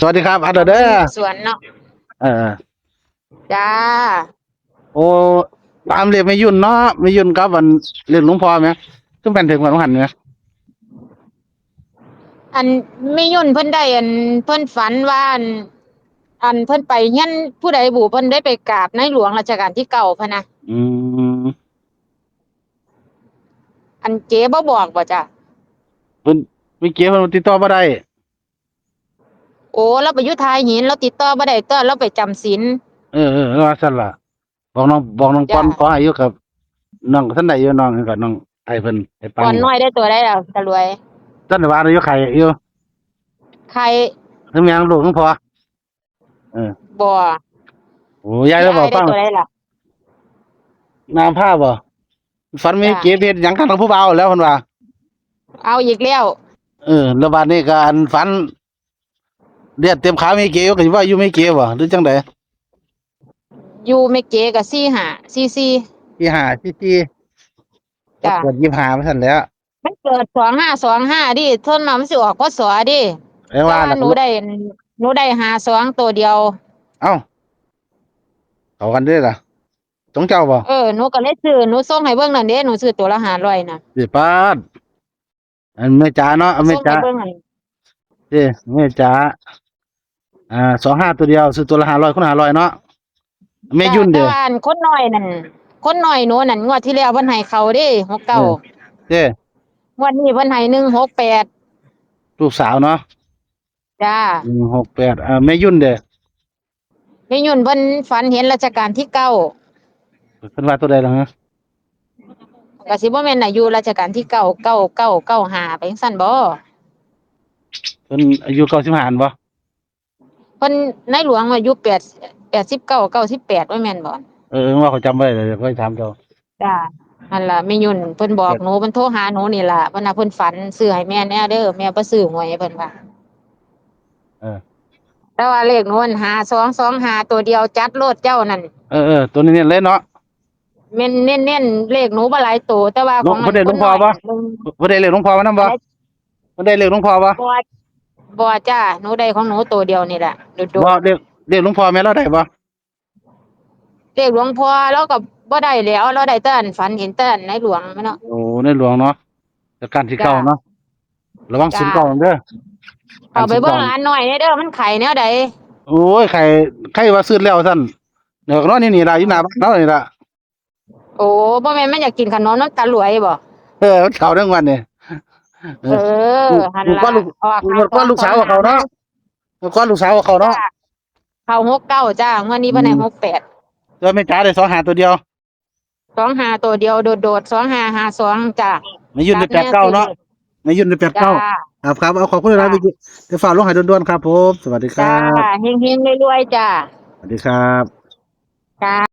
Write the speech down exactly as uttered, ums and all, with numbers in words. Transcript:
สวัสดีครับ อัดเด้อ สวนเนาะ เออ จ้า โอ้ ตามเลขแม่ยุ่นเนาะ แม่ยุ่นกับอันเลขหลวงพ่อไหม คือแม่นถึงวันหันไหม อันแม่ยุ่นเพิ่นได้อันเพิ่นฝันว่าอัน อันเพิ่นไปเฮียนผู้ใดบุเพิ่นได้ไปกราบในหลวงรัชกาลที่เก้าพะนะ อืม อันเก๋บ่บอกบ่จ้ะ เพิ่น ไม่เก๋เพิ่นติดต่อบ่ได้ โอ้เราไปอยู่ทายหินเราติดต่อบ่ได้ตัวเราไปจำศีล เออเออว่าซั่นล่ะ บอกน้องบอกน้อง จ้ะ ปอนขอให้อยู่กับน้องท่านใดอยู่น้องกับน้องไอ้เพิ่นไอ้ปาน ก่อนน้อยได้ตัวได้แล้วตะรวย ท่านได้ว่าอยู่ไข่อยู่ ใคร ทั้งแม่ทั้งลูกทั้งพ่อ เออ บ่ โอ้ยายแล้วบอก ได้ ฟัง ตัวได้ล่ะ น้ำผ้าบ่ฝันมี จ้ะ เก๋เพชรหยังกันกับผู้บ่าวแล้วเพิ่นว่า เอาอีกแล้ว เออ แล้วบาดนี้ก็อันฝันเลือดเต็มขามีเก๋ก็สิว่าอยู่มีเก๋บ่หรือจังได อยู่ไม่เก๋กับสี่ห้าสี่สี่ ที่ห้าที่ที่ จ้ะ เกิดยี่สิบห้ามาซั่นแหล้ว มันเกิดสองห้าสองห้าดิทนมามันสิออกพศดิ แปลว่า แต่หนูได้หนูได้ห้าสองตัวเดียว เอ้าเข้ากันเด้อล่ะสองเจ้าบ่ เออหนูก็เลยซื้อหนูส่งให้เบิ่งนั่นเด้หนูซื้อตัวละห้าร้อยน่ะ สิปาดอันแม่จ๋าเนาะอันแม่ ส่ง จ๋า ให้เบิ่งนั่น เด้แม่จ๋าอ่าสองห้าตัวเดียวซื้อตัวละห้าร้อยคูณห้าร้อยเนาะแม่ยุ่นเด้ แต่ว่าอันคนน้อยนั่นคนน้อยหนูนั่นงวดที่แล้วเพิ่นให้เขาเด้หกเก้า เออ เด้ งวดนี้เพิ่นให้หนึ่งหกแปด ลูกสาวเนาะ จ้า หนึ่งหกแปดอ่าแม่ยุ่นเด้ แม่ยุ่นเพิ่นฝันเห็นรัชกาลที่เก้า เพิ่นว่าตัวใดล่ะฮะ ก็สิบ่แม่นอายุรัชกาลที่เก้าเก้าเก้าเก้าห้าไปจังซั่นบ่ เพิ่นอายุเก้าสิบห้าบ่ เพิ่นในหลวงอายุแปดแปดสิบเก้าเก้าสิบแปดว่าแม่นบ่ เออว่าเขาจำไว้เลยค่อยถามเจ้า จ้านั่นล่ะแม่ยุ่นเพิ่นบอกหนูเพิ่นโทรหาหนูนี่ล่ะเพิ่นน่ะเพิ่นฝันซื้อให้แม่แน่เด้อแม่บ่ซื้อหวยเพิ่นว่า เออ แต่ว่าเลขหนูนั่นห้าสองสองห้าตัวเดียวจัดโลดเจ้านั่น เออเออตัวนี้เน้นเลยเนาะ แม่นเน้นๆเลขหนูบ่หลายตัวแต่ว่าของ บ่ได้หลวงพ่อบ่ หนึ่ง บ่ได้เลขหลวงพ่อมานำบ่ อะไร บ่ได้เลขหลวงพ่อบ่ บ่บ่จ้าหนูได้ของหนูตัวเดียวนี่แหละโดด บ่เลขเลขหลวงพ่อแม่นเราได้บ่ ๆเลขหลวงพ่อเราก็บ่ได้แล้วเราได้แต่อันฝันเห็นแต่อันในหลวงเนาะ โอ้ในหลวงเนาะแต่การที่เก่าเนาะระวัง จ้า ศูนย์เก่าเด้อ เอาไปเบิ่งอันน้อยเด้อมันไข่แนวใด โอ้ยไข่ไข่ว่าซื้อแล้วซั่นเดี๋ยวก็นอนอยู่นี่ล่ะอยู่หน้าบ้านเรานี่ล่ะ โอ้บ่แม่นมันอยากกินขนมน้ำตาหลวยบ่ เออมันเข้าทั้งวันนี่ เออหั่นล่ะ ก็ลูก ออก ก็ลูกสาวกับเขาเนาะก็ลูกสาวกับเขาเนาะ เข้าหกเก้าจ้างวดนี้เพิ่นให้ อืม หกแปด แล้วแม่จ๋าได้สองห้าตัวเดียว สองห้าตัวเดียวโดดๆสองห้าห้าสองจ้า แม่ยุ่นได้แปดเก้าเนาะแม่ยุ่นได้แปดเก้า จ้า ครับครับเอาขอบคุณหลายๆ จ้า ไปฝากลงให้ด่วนๆครับผมสวัสดีค จ้า รับ เฮงๆรวยๆจ้า สวัสดีครับ จ้า